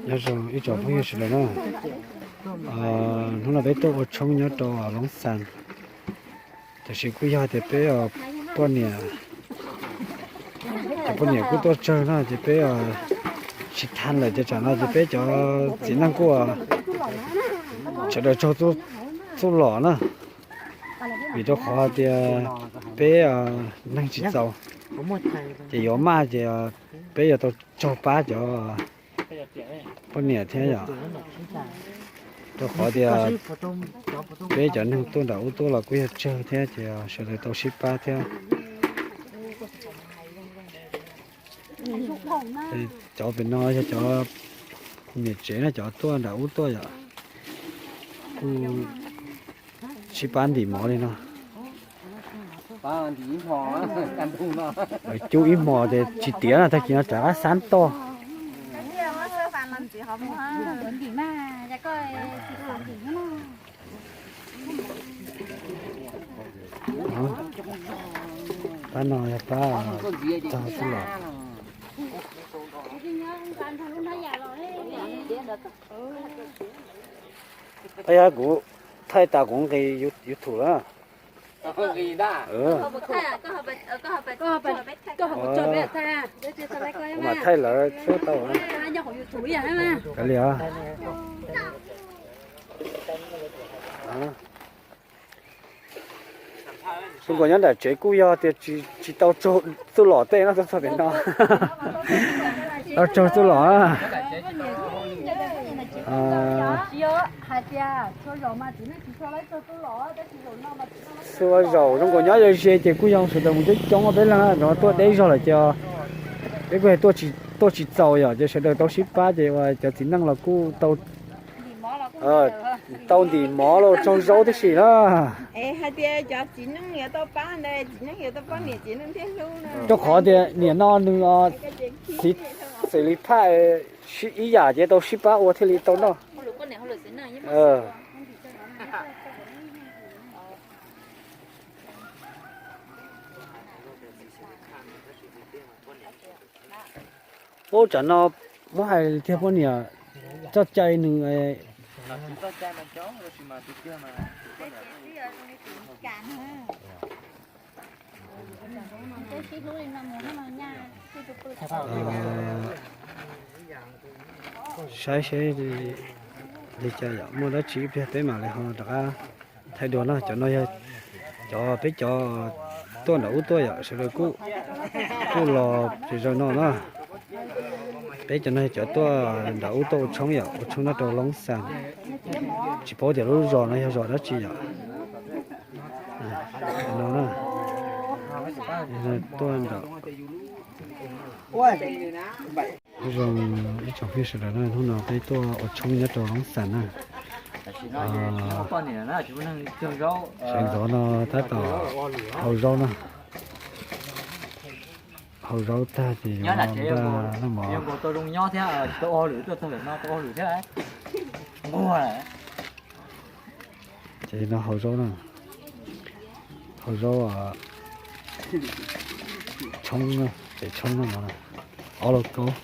Nyob zoo ib tsoom phooj ywg sawv daws na, hnub no peb tuaj ua tshoob nyob rau Loob Xas, tab sis kuj yog tias peb poj niam, cov poj niam kuj tuaj tsawg na ces peb tsis thaj lawm ces tsam no ces peb cov txiv neej kuj sawv daws tsaug txuj lom na, vim rau qhov tias peb neeg tsis txaus ces yuav maj ces peb yuav tau tsaug pab cov poj niam thiab yom. Rau qhov tias peb cov neeg tuaj nram ub tuaj los kuj yog tsawg thiab ces sawv daws tau sib pab thiab. Cov pem no yog cov niam tsev na, cov tuaj nram ub tuaj yom, kuj sib pab ntim mov li no. Cub ib hmos ces tsis tiav no, tag kis no rov qab xab toj. Pab no yog pab tsaug txuj lom. Pab yog kuv thaij tas kuv nqis YouTube lawm. Kuv mam thaij lawv thiab tau. Kav liam. Zoo nkaus nyob nram tsev kuj yog tias tsis tau tsaug txuj lom tej no tuaj txog pem no. Tau tsaug txuj lom. Txhua zaus zoo nkaus nyob ze ze ces kuj yog sawv daws mus coob coob peb leeg no tuaj deb zog lawm ces peb kuj tuaj tsis txaus yom, ces sawv daws tau sib pab ces uas cov txiv neej los kuj tau tau ntim mov los tsaug zaub tib si na. Hais tias cov txiv neej yuav tau pab ntawd, txiv neej yuav tau pab niam txiv neej thiaj hlub na. Rau qhov tias niam no nws xws li phaj ib yam ces tau sib pab ua thiaj li tau noj. Ub, tsam no muab hais tiag poj niam txoj cai nws saib seb li cas yom, muaj dab tsi ib pliag peb mam li ho rov qab thaij dua na. Cov no yog cov peb cov tuaj nram ub tuaj yom, sawv daws kuj los pes zaws no na. Peb cov no yog cov tuaj nram ub tuaj ua tshoob yom, ua tshoob nyob rau Loob Xas. Tsis paub tias lub zos no yog zos dab tsi yom. No na, tuaj nram zoo ib tsoom phooj ywg sawv daws na, hnub no peb tuaj ua tshoob nyob rau Loob Xas na. Sawv ntxov no tab tom hau zaub na. Hau zaub tag ces yuav npaj noj mov. Ces no hau zaub na, hau zaub tshoob, pem tshoob no, ob lauj kaub.